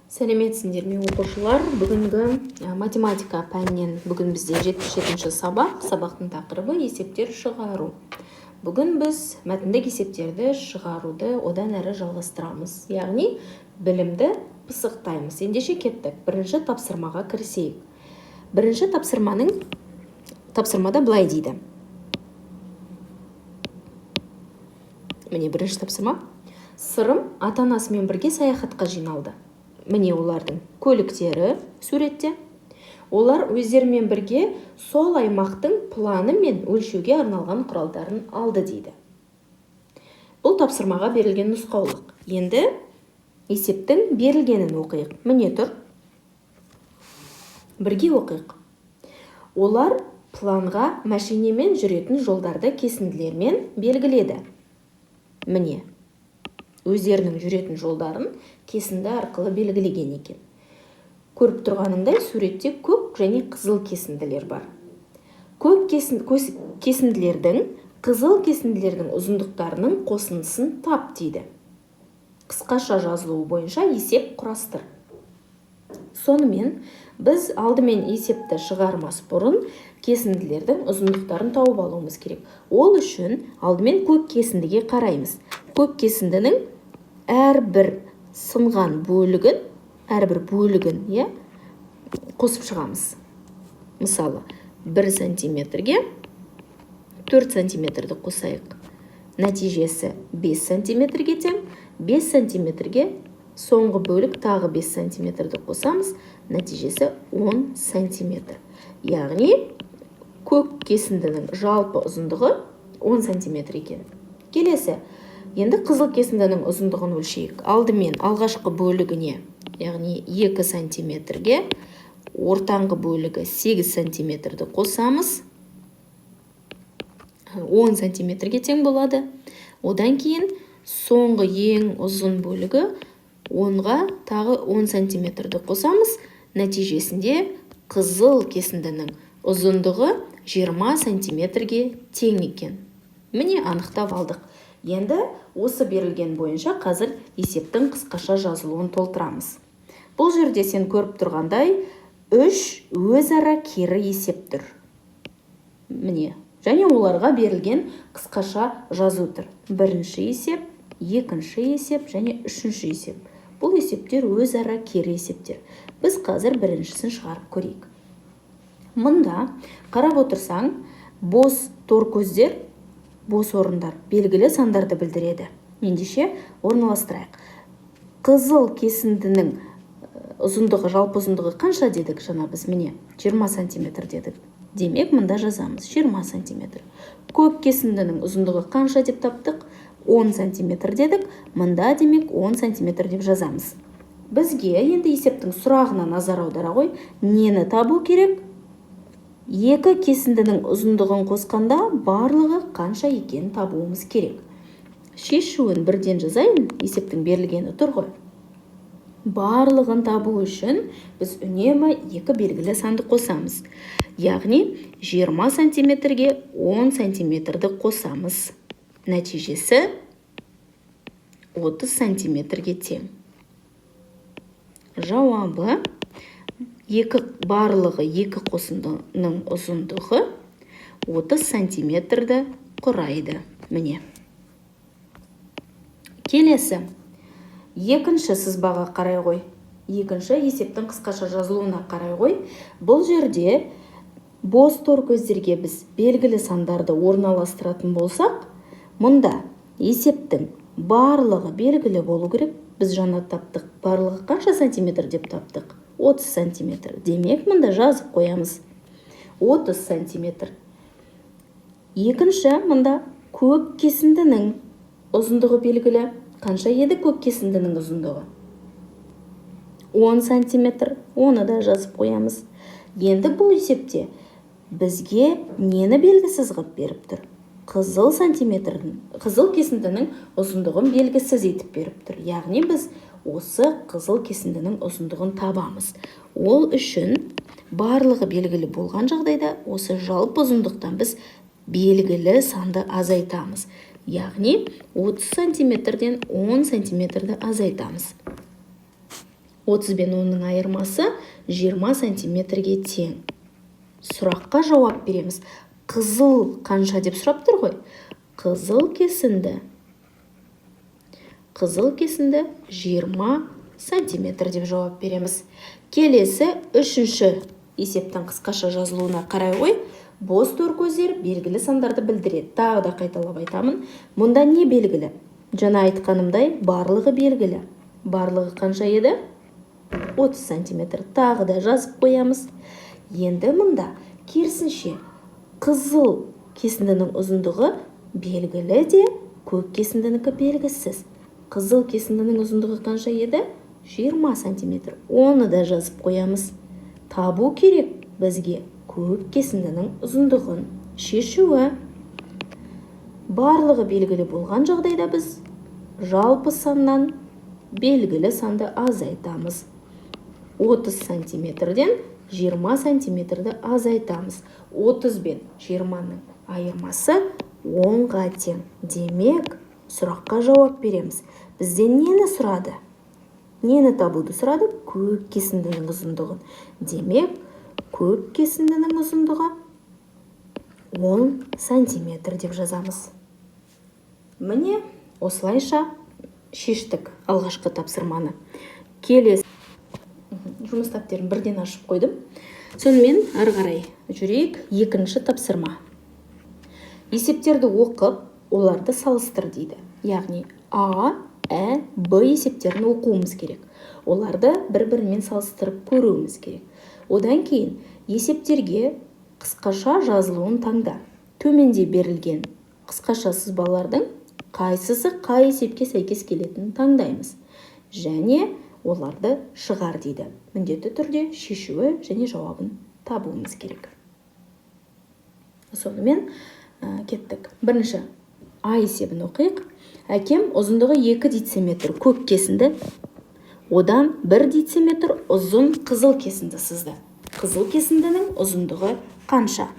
Сәлеметсіңдер ме, оқушылар! Бүгінгі математика пәнінен бүгін бізде 77-ші сабақ. Сабақтың тақырыбы: есептер шығару. Бүгін біз мәтіндік есептерді шығаруды одан әрі жалғастырамыз, яғни білімді пысықтаймыз. Ендеше, кеттік, бірінші тапсырмаға кірісейік. Бірінші тапсырмада былай дейді. Міне, бірінші тапсырма. Сырым ата-анасымен бірге саяхатқа жиналды. Міне, олардың көліктері суретте. Олар өздерімен бірге сол аймақтың планы мен өлшеуге арналған құралдарын алды дейді. Бұл тапсырмаға берілген нұсқаулық. Енді есептің берілгенін оқиық. Міне тұр, бірге оқиық. Олар планға мәшинемен жүретін жолдарды кесінділермен белгіледі. Міне, өздерінің жүретін жолдарын кесінді арқылы белгілеген екен. Көріп тұрғаныңдай, суретте көк және қызыл кесінділер бар. Көк кесінділердің, қызыл кесінділердің ұзындықтарының қосындысын тап дейді. Қысқаша жазылуы бойынша есеп құрастыр. Сонымен, біз алдымен есепті шығармас бұрын кесінділердің ұзындықтарын тауып алуымыз керек. Ол үшін алдымен көк кесіндіге қараймыз. Көк кесіндінің әрбір сынған бөлігін, әрбір бөлігін, иә, қосып шығамыз. Мысалы, 1 сантиметрге 4 сантиметрді қосайық, нәтижесі 5 сантиметрге тең. 5 сантиметрге соңғы бөлік тағы 5 сантиметрді қосамыз, нәтижесі 10 сантиметр. Яғни көк кесіндінің жалпы ұзындығы 10 сантиметр екен. Келесі, енді қызыл кесіндінің ұзындығын өлшейік. Алдымен алғашқы бөлігіне, яғни 2 сантиметрге ортаңғы бөлігі 8 сантиметрді қосамыз, 10 сантиметрге тең болады. Одан кейін соңғы ең ұзын бөлігі 10-ға тағы 10 сантиметрді қосамыз. Нәтижесінде қызыл кесіндінің ұзындығы 20 сантиметрге тең екен. Міне, анықтап алдық. Енді осы берілген бойынша қазір есептің қысқаша жазылуын толтырамыз. Бұл жерде сен көріп тұрғандай, үш өзара кері есеп тұр. Міне, және оларға берілген қысқаша жазу тұр. Бірінші есеп, екінші есеп және үшінші есеп. Бұл есептер өзара кері есептер. Біз қазір біріншісін шығарып көрейік. Мұнда қарап отырсаң, бос торкөздер, бос орындар белгілі сандарды білдіреді. Ендеше, орналастырайық. Қызыл кесіндінің ұзындығы, жалпы ұзындығы қанша дедік жаңа біз? Міне, 20 сантиметр дедік. Демек, мында жазамыз 20 сантиметр. Көк кесіндінің ұзындығы қанша деп таптық? 10 сантиметр дедік. Мында, демек, 10 сантиметр деп жазамыз. Бізге енді есептің сұрағына назар аудара ғой. Нені табу керек? Екі кесіндінің ұзындығын қосқанда барлығы қанша екенін табуымыз керек. Шешуін бірден жазайын, есептің берілгені тұр ғой. Барлығын табу үшін біз үнемі екі белгілі санды қосамыз, яғни 20 сантиметрге 10 сантиметрді қосамыз, нәтижесі 30 сантиметрге тең. Жауабы: екі, барлығы екі қосындының ұзындығы 30 сантиметрді құрайды. Міне, келесі, екінші сызбаға қарай ғой, екінші есептің қысқаша жазылуына қарай ғой. Бұл жерде бос тор көздерге біз белгілі сандарды орналастыратын болсақ, мұнда есептің барлығы белгілі болу керек. Біз жаңа таптық, барлығы қанша сантиметр деп таптық? 30 сантиметр. Демек, мында жазып қоямыз 30 сантиметр. Екінші, мында көк кесіндінің ұзындығы белгілі. Қанша еді көк кесіндінің ұзындығы? 10 сантиметр. Оны да жазып қоямыз. Енді бұл есепте бізге нені белгісіз қылып беріп тұр? Қызыл сантиметрдің, қызыл кесіндінің ұзындығын белгісіз етіп беріп тұр. Яғни біз осы қызыл кесіндінің ұзындығын табамыз. Ол үшін барлығы белгілі болған жағдайда осы жалпы ұзындықтан біз белгілі санды азайтамыз, яғни 30 сантиметрден 10 сантиметрді азайтамыз. 30 бен 10-ның айырмасы 20 сантиметрге тең. Сұраққа жауап береміз. Қызыл қанша деп сұрап тұр ғой. Қызыл кесінді. Қызыл кесінді 20 сантиметр деп жауап береміз. Келесі үшінші есептің қысқаша жазылуына қарай ғой. Бос төркөздер белгілі сандарды білдіреді. Тағы да қайталап айтамын. Мұнда не белгілі? Жаңа айтқанымдай, барлығы белгілі. Барлығы қанша еді? 30 сантиметр. Тағы да жазып қоямыз. Енді мұнда керісінше қызыл кесіндінің ұзындығы белгілі де, көк кесіндінікі белгісіз. Қызыл кесіндінің ұзындығы қанша еді? 20 сантиметр. Оны да жазып қоямыз. Табу керек бізге көк кесіндінің ұзындығын. Шешуі. Барлығы белгілі болған жағдайда біз жалпы саннан белгілі санды азайтамыз. 30 сантиметрден 20 сантиметрді азайтамыз. 30 бен 20-ның айырмасы 10-ға тең. Демек, сұраққа жауап береміз. Бізден нені сұрады? Нені табуды сұрады? Көк кесіндінің ұзындығын. Демек, көк кесіндінің ұзындығы 10 сантиметр деп жазамыз. Міне, осылайша шештік алғашқы тапсырманы. Келесі жұмыс дәптерін бірден ашып қойдым. Сонымен ары қарай жүрейік. Екінші тапсырма. Есептерді оқып, оларды салыстыр дейді. Яғни А, Ә, Б есептерін оқуымыз керек. Оларды бір-бірімен салыстырып көруіміз керек. Одан кейін есептерге қысқаша жазылуын таңда. Төменде берілген қысқаша сызбалардың қайсысы қай есепке сәйкес келетінін таңдаймыз. Және оларды шығар дейді. Міндетті түрде шешуі және жауабын табуымыз керек. Сонымен кеттік. Бірінші А есебін оқиық. Әкем ұзындығы 2 дециметр көк кесінді, одан 1 дециметр ұзын қызыл кесінді сызды. Қызыл кесіндінің ұзындығы қанша?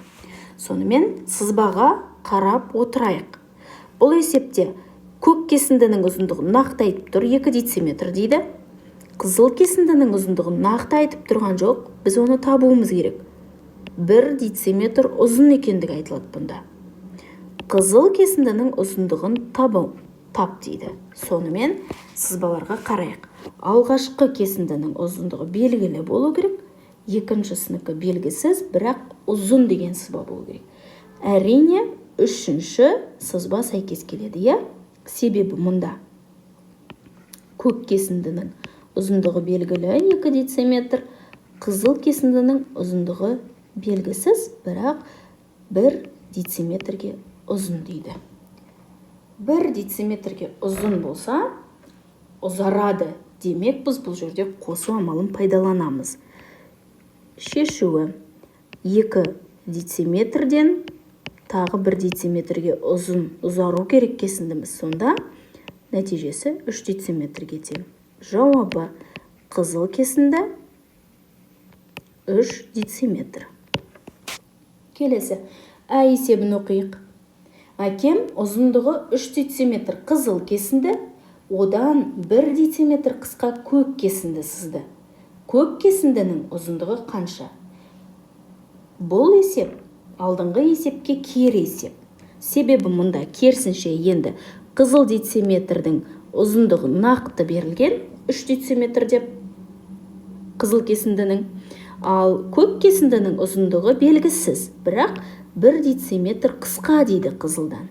Сонымен сызбаға қарап отырайық. Бұл есепте көк кесіндінің ұзындығы нақты айтып тұр, 2 дециметр дейді. Қызыл кесіндінің ұзындығын нақты айтып тұрған жоқ, біз оны табуымыз керек. 1 дециметр ұзын екендігі айтылады бұнда. Қызыл кесіндінің ұзындығын тап дейді. Сонымен сызбаларға қарайық. Алғашқы кесіндінің ұзындығы белгілі болу керек, екіншісінікі белгісіз, бірақ ұзын деген сызба болу керек. Әрине, үшінші сызба сәйкес келеді, иә? Себебі мұнда көк кесіндінің ұзындығы белгілі 2 дециметр, қызыл кесіндінің ұзындығы белгісіз, бірақ 1 дециметрге ұзын дейді. 1 дециметрге ұзын болса, ұзарады. Демек, біз бұл жерде қосу амалын пайдаланамыз. Шешуі. 2 дециметрден тағы 1 дециметрге ұзын ұзару керек кесіндіміз. Сонда нәтижесі 3 дециметрге тең. Жауабы қызыл кесінді 3 дециметр. Келесі Ә есебін оқиық. Әкем ұзындығы 3 дециметр қызыл кесінді, одан 1 дециметр қысқа көк кесінді сызды. Көк кесіндінің ұзындығы қанша? Бұл есеп алдыңғы есепке кері есеп. Себебі мұнда керісінше енді қызыл дециметрдің ұзындығы нақты берілген 3 дециметр деп қызыл кесіндінің, ал көк кесіндінің ұзындығы белгісіз, бірақ 1 дециметр қысқа дейді қызылдан.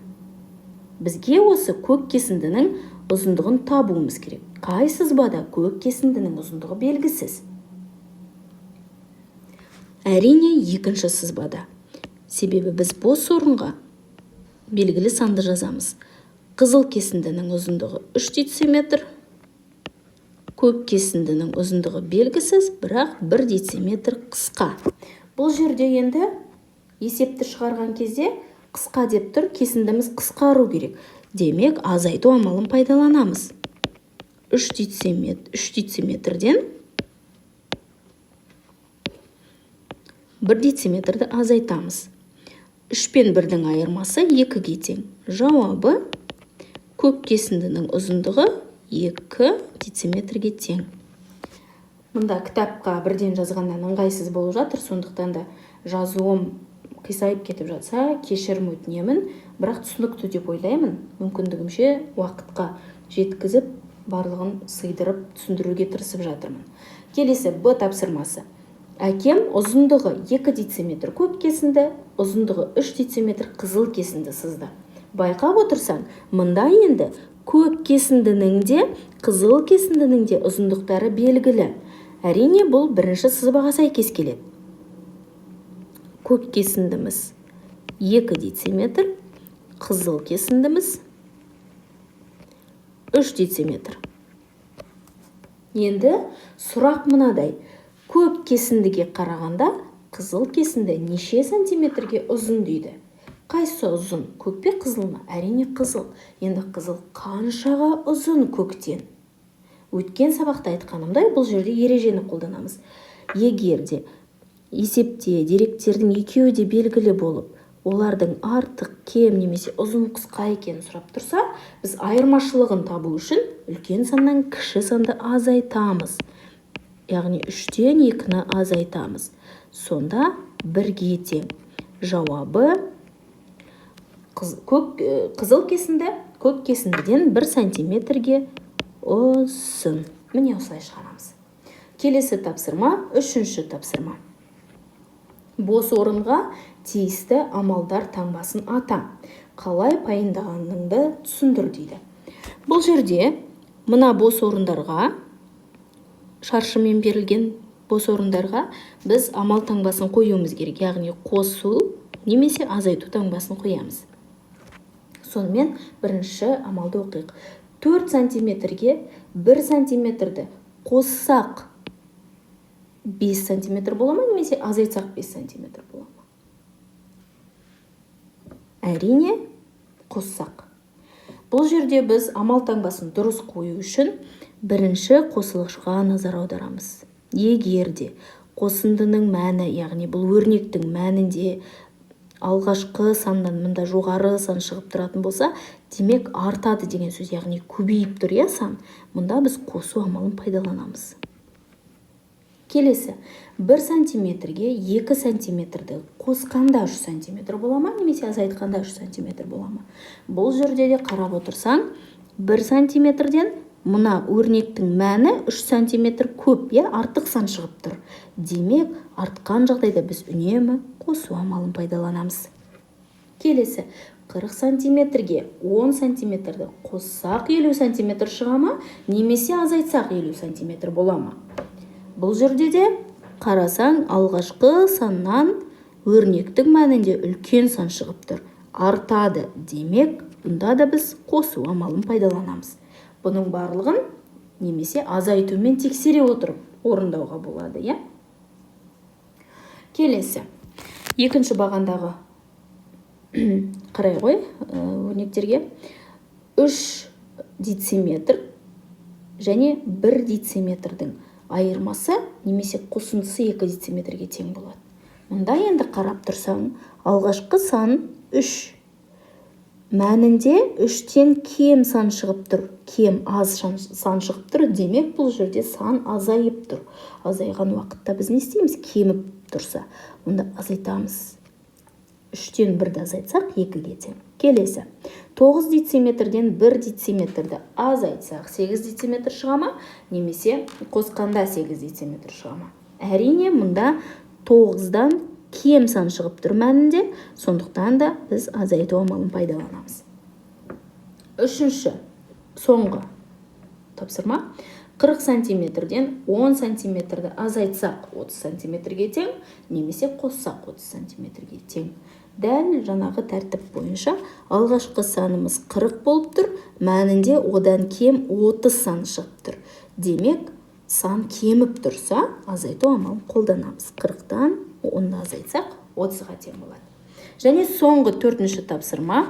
Бізге осы көк кесіндінің ұзындығын табуымыз керек. Қай сызбада көк кесіндінің ұзындығы белгісіз? Әрине, екінші сызбада. Себебі біз бос орынға белгілі санды жазамыз. Қызыл кесіндінің ұзындығы 3 дециметр, көк кесіндінің ұзындығы белгісіз, бірақ 1 дециметр қысқа. Бұл жерде енді есепті шығарған кезде қысқа деп тұр, кесіндіміз қысқару керек. Демек, азайту амалын пайдаланамыз. 3 дециметрден 1 дециметрді азайтамыз. 3 пен 1-дің айырмасы 2-ге тең. Жауабы көк кесіндінің ұзындығы 2 дециметрге тең. Мында кітапқа бірден жазғаннан ыңғайсыз болып жатыр, сондықтан да жазуым қисайып кетіп жатса, кешірім өтінемін, бірақ түсінікті деп ойлаймын. Мүмкіндігімше уақытқа жеткізіп, барлығын сыйдырып түсіндіруге тырысып жатырмын. Келесі, Б тапсырмасы. Әкем ұзындығы 2 дециметр көк кесінді, ұзындығы 3 дециметр қызыл кесінді сызды. Байқап отырсаң, мында енді көк кесіндінің де, қызыл кесіндінің де ұзындықтары белгілі. Әрине, бұл бірінші сызбаға сәйкес келеді. Көк кесіндіміз 2 дециметр, қызыл кесіндіміз 3 дециметр. Енді сұрақ мынадай: көк кесіндіге қарағанда қызыл кесінді неше сантиметрге ұзын дейді. Қайсысы ұзын, көк пе, қызыл ма? Әрине, қызыл. Енді қызыл қаншаға ұзын көктен? Өткен сабақта айтқанымдай, бұл жерде ережені қолданамыз. Егер де есепте деректердің екеуі де белгілі болып, олардың артық, кем немесе ұзын, қысқа екенін сұрап тұрса, біз айырмашылығын табу үшін үлкен саннан кіші санды азайтамыз, яғни үштен екіні азайтамыз. Сонда бірге тең. Жауабы: көк, қызыл кесінді көк кесіндіден 1 сантиметрге ұзын. Міне, осылай шығарамыз. Келесі тапсырма, үшінші тапсырма. Бос орынға тиісті амалдар таңбасын ата, қалай пайымдағаныңды түсіндір дейді. Бұл жерде мына бос орындарға, шаршымен берілген бос орындарға біз амал таңбасын қоюымыз керек, яғни қосу немесе азайту таңбасын қоямыз. Сонымен, бірінші амалды оқиық. 4 сантиметрге 1 сантиметрді қоссақ, 5 сантиметр бола ма немесе азайтсақ, 5 сантиметр бола ма? Әрине, қоссақ. Бұл жерде біз амал таңбасын дұрыс қою үшін бірінші қосылғышқа назар аударамыз. Егер де қосындының мәні, яғни бұл өрнектің мәнінде алғашқы саннан мында жоғары сан шығып тұратын болса, демек, артады деген сөз, яғни көбейіп тұр, иә, сан. Мұнда біз қосу амалын пайдаланамыз. Келесі, 1 сантиметрге 2 сантиметрді қосқанда 3 сантиметр бола ма немесе азайтқанда 3 сантиметр бола ма? Бұл жерде де қарап отырсаң, 1 сантиметрден мына өрнектің мәні 3 сантиметр көп, иә, артық сан шығып тұр. Демек, артқан жағдайда біз үнемі қосу амалын пайдаланамыз. Келесі, 40 сантиметрге 10 сантиметрді қоссақ, 50 сантиметр шыға ма немесе азайтсақ, 50 сантиметр бола ма? Бұл жерде де қарасаң, алғашқы саннан өрнектің мәнінде үлкен сан шығып тұр, артады. Демек, бұнда да біз қосу амалын пайдаланамыз. Бұның барлығын немесе азайтумен тексере отырып орындауға болады, иә. Келесі, екінші бағандағы қарай ғой өрнектерге. 3 дециметр және 1 дециметрдің айырмасы немесе қосындысы 2 дециметрге тең болады. Мұнда енді қарап тұрсаң, алғашқы сан 3, мәнінде үштен кем сан шығып тұр, кем, аз сан шығып тұр. Демек, бұл жерде сан азайып тұр. Азайған уақытта біз не істейміз? Кеміп тұрса, онда азайтамыз. Үштен бірді азайтсақ, екіге тең. Келесі, 9 дециметрден 1 дециметрді азайтсақ, 8 дециметр шыға ма немесе қосқанда 8 дециметр шыға ма? Әрине, мұнда тоғыздан кем сан шығып тұр мәнінде, сондықтан да біз азайту амалын пайдаланамыз. Үшінші, соңғы тапсырма. 40 сантиметрден 10 сантиметрді азайтсақ, 30 сантиметрге тең немесе қоссақ, 30 сантиметрге тең. Дәл жаңағы тәртіп бойынша алғашқы санымыз 40 болып тұр, мәнінде одан кем 30 сан шығып тұр. Демек, сан кеміп тұрса, азайту амалын қолданамыз. 40-тан 10-ды азайтсақ, 30-ға тең болады. Және соңғы, төртінші тапсырма,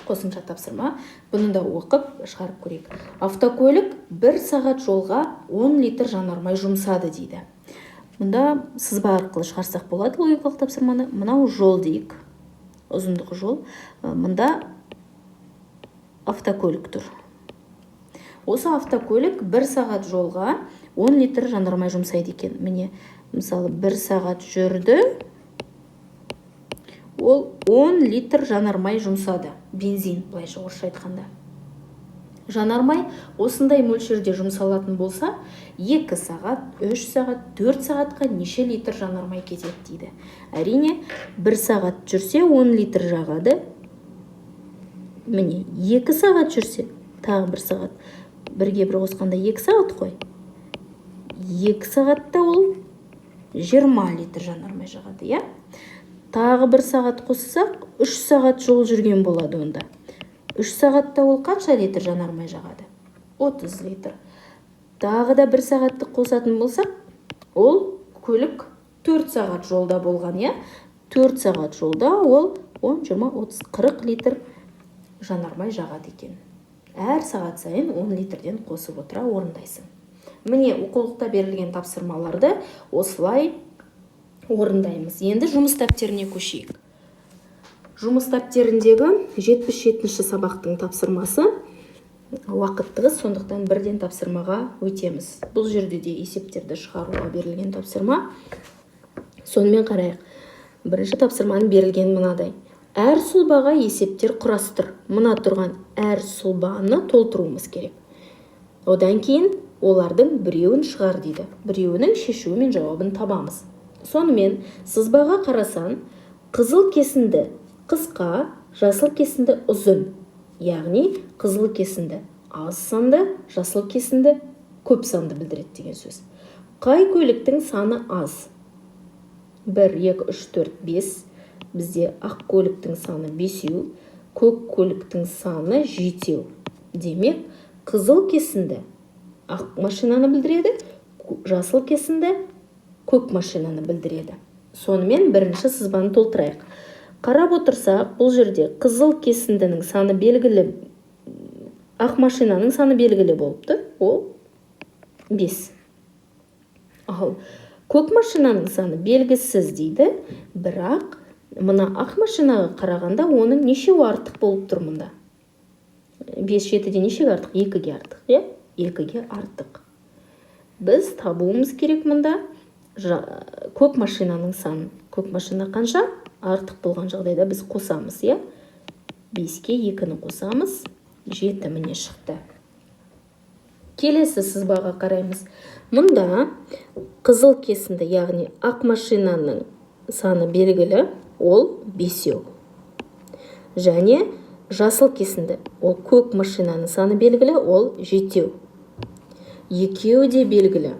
қосымша тапсырма. Бұны да оқып шығарып көрейік. Автокөлік 1 сағат жолға 10 литр жанармай жұмсады дейді. Мұнда сызба арқылы шығарсақ болады логикалық тапсырманы. Мынау жол дейік, ұзындығы жол. Мында автокөлік тұр. Осы автокөлік бір сағат жолға 10 литр жанармай жұмсайды екен. Міне, мысалы, бір сағат жүрді, ол 10 литр жанармай жұмсады, бензин, былайша орысша айтқанда. Жанармай осындай мөлшерде жұмсалатын болса, 2 сағат, 3 сағат, 4 сағатқа неше литр жанармай кетеді дейді. Әрине, 1 сағат жүрсе, 10 литр жағады. Міне, 2 сағат жүрсе, тағы 1 сағат, бірге бір қосқанда 2 сағат қой. 2 сағатта ол 20 литр жанармай жағады, иә. Тағы 1 сағат қоссақ, 3 сағат жол жүрген болады онда. 3 сағатта ол қанша литр жанармай жағады? 30 литр. Тағы да 1 сағатты қосатын болсақ, ол көлік 4 сағат жолда болған, иә. 4 сағат жолда ол 10, 20, 30, 40 литр жанармай жағады екен. Әр сағат сайын 10 литрден қосып отыра орындайсың. Міне, оқулықта берілген тапсырмаларды осылай орындаймыз. Енді жұмыс дәптеріне көшейік. Жұмыс дәптеріндегі 77-ші сабақтың тапсырмасы. Уақыт тығыз, сондықтан бірден тапсырмаға өтеміз. Бұл жерде де есептерді шығаруға берілген тапсырма. Сонымен, қарайық. Бірінші тапсырманың берілгені мынадай: әр сұлбаға есептер құрастыр. Мына тұрған әр сұлбаны толтыруымыз керек. Одан кейін олардың біреуін шығар дейді. Біреуінің шешуі мен жауабын табамыз. Сонымен, сызбаға қарасаң, қызыл кесінді қысқа, жасыл кесінді ұзын, яғни қызыл кесінді аз санды, жасыл кесінді көп санды білдіреді деген сөз. Қай көліктің саны аз? 1, 2, 3, 4, 5. Бізде ақ көліктің саны бесеу, көк көліктің саны жетеу. Демек, қызыл кесінді ақ машинаны білдіреді, жасыл кесінді көк машинаны білдіреді. Сонымен, бірінші сызбаны толтырайық. Қарап отырсақ, бұл жерде қызыл кесіндінің саны белгілі, ақ машинаның саны белгілі болып тұр, ол 5. Ал көк машинаның саны белгісіз дейді, бірақ мына ақ машинаға қарағанда оның нешеуі артық болып тұр мұнда? 5 жетіден нешеге артық? Екіге артық, иә, екіге артық. Біз табуымыз керек мұнда көк машинаның санын. Көк машина қанша артық болған жағдайда, біз қосамыз, иә, беске екіні қосамыз, жеті, міне, шықты. Келесі сызбаға қараймыз. Мұнда қызыл кесінді, яғни ақ машинаның саны белгілі, ол бесеу, және жасыл кесінді, ол көк машинаның саны белгілі, ол жетеу. Екеуі де белгілі,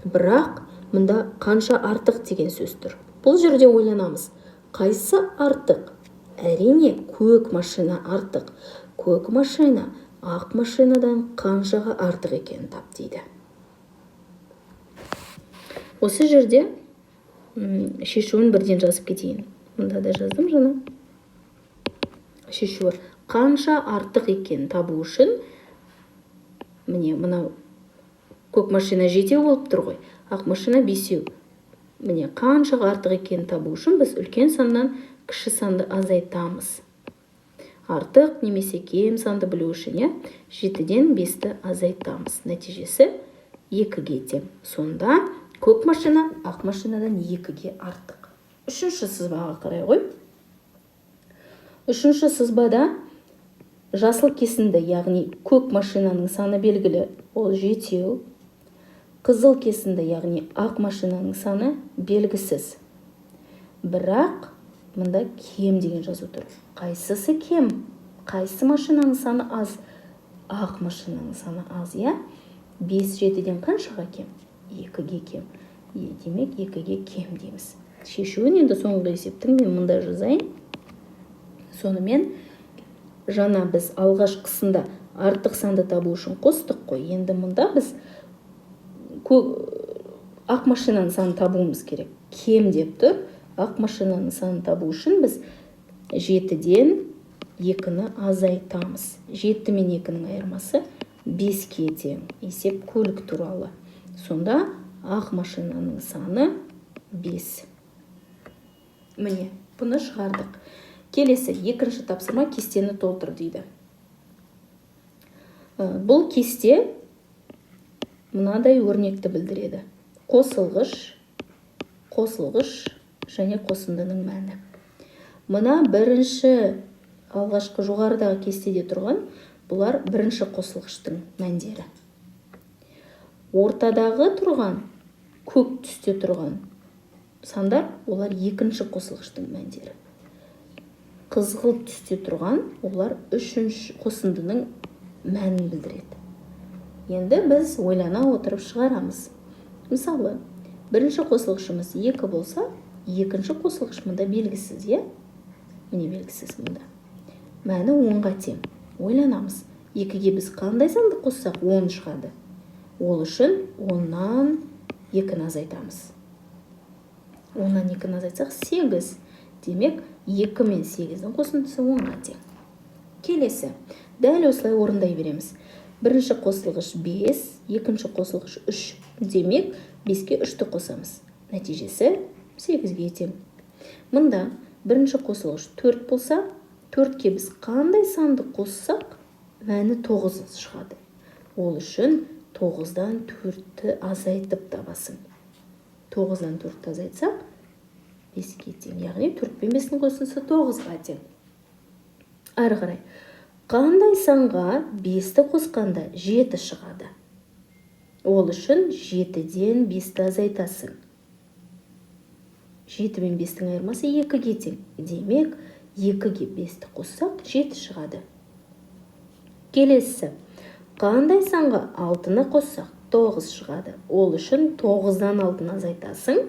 бірақ мұнда қанша артық деген сөз тұр. Бұл жерде ойланамыз: қайсы артық? Әрине, көк машина артық. Көк машина ақ машинадан қаншаға артық екенін тап дейді. Осы жерде шешуін бірден жазып кетейін. Мында да жаздым жаңа. Шешуі: қанша артық екенін табу үшін, міне, мынау көк машина жетеу болып тұр ғой, ақ машина бесеу. Міне, қаншаға артық екенін табу үшін біз үлкен саннан кіші санды азайтамыз. Артық немесе кем санды білу үшін, иә, жетіден бесті азайтамыз, нәтижесі екіге тең. Сонда көк машина ақ машинадан екіге артық. Үшінші сызбаға қарай ғой. Үшінші сызбада жасыл кесінді, яғни көк машинаның саны белгілі, ол жетеу. Қызыл кесінді, яғни ақ машинаның саны белгісіз, бірақ мында кем деген жазу тұр. Қайсысы кем? Қайсы машинаның саны аз? Ақ машинаның саны аз, иә. Бес жетіден қаншаға кем? Екіге кем. Демек, екіге кем дейміз. Шешуін енді соңғы есептің мен мында жазайын. Сонымен, жаңа біз алғашқысында артық санды табу үшін қостық қой. Енді мұнда біз ақ машинаның санын табуымыз керек. Кем деп тұр. Ақ машинаның санын табу үшін біз жетіден екіні азайтамыз. Жеті мен екінің айырмасы беске тең. Есеп көлік туралы. Сонда ақ машинаның саны бес. Міне, бұны шығардық. Келесі, екінші тапсырма: кестені толтыр дейді. Бұл кесте мынадай өрнекті білдіреді: қосылғыш, қосылғыш және қосындының мәні. Мына бірінші, алғашқы жоғарыдағы кестеде тұрған бұлар бірінші қосылғыштың мәндері. Ортадағы тұрған, көк түсте тұрған сандар, олар екінші қосылғыштың мәндері. Қызғылт түсте тұрған, олар үшінші қосындының мәнін білдіреді. Енді біз ойлана отырып шығарамыз. Мысалы, бірінші қосылғышымыз 2 болса, екінші қосылғыш мында белгісіз, иә, міне, белгісіз. Мында мәні 10-ға тең. Ойланамыз: 2-ге біз қандай санды қоссақ, 10 шығады? Ол үшін 10-нан 2-ні азайтамыз. 10-нан 2-ні азайтсақ, 8. Демек, 2 мен 8-дің қосындысы 10-ға тең. Келесі дәл осылай орындай береміз. Бірінші қосылғыш 5, екінші қосылғыш 3. Демек, 5-ке 3-ті қосамыз, нәтижесі 8-ге тең. Мында бірінші қосылғыш 4 болса, 4-ке біз қандай санды қоссақ, мәні 9 шығады? Ол үшін 9-дан 4-ті азайтып табасың. 9-дан 4-ті азайтсақ, 5-ке тең, яғни 4 пен 5-тің қосындысы 9-ға тең. Әрі қарай қандай санға 5-ті қосқанда 7 шығады? Ол үшін 7-ден 5-ті азайтасың. 7 мен 5-тің айырмасы 2-ге тең. Демек, 2-ге 5-ті қоссақ, 7 шығады. Келесісі: қандай санға 6-ны қоссақ, 9 шығады? Ол үшін 9-дан 6-ны азайтасың,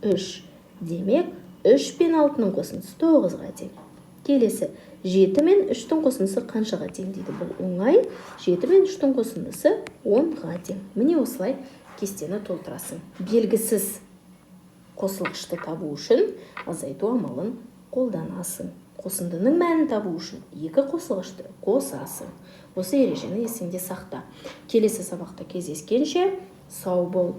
3. Демек, 3 пен 6-ның қосындысы 9-ға тең. Келесі: 7 мен 3-тің қосындысы қаншаға тең дейді. Бұл оңай: 7 мен 3-тің қосындысы 10-ға тең. Міне, осылай кестені толтырасың. Белгісіз қосылғышты табу үшін азайту амалын қолданасың. Қосындының мәнін табу үшін екі қосылғышты қосасың. Осы ережені есіңде сақта. Келесі сабақта кездескенше, сау бол!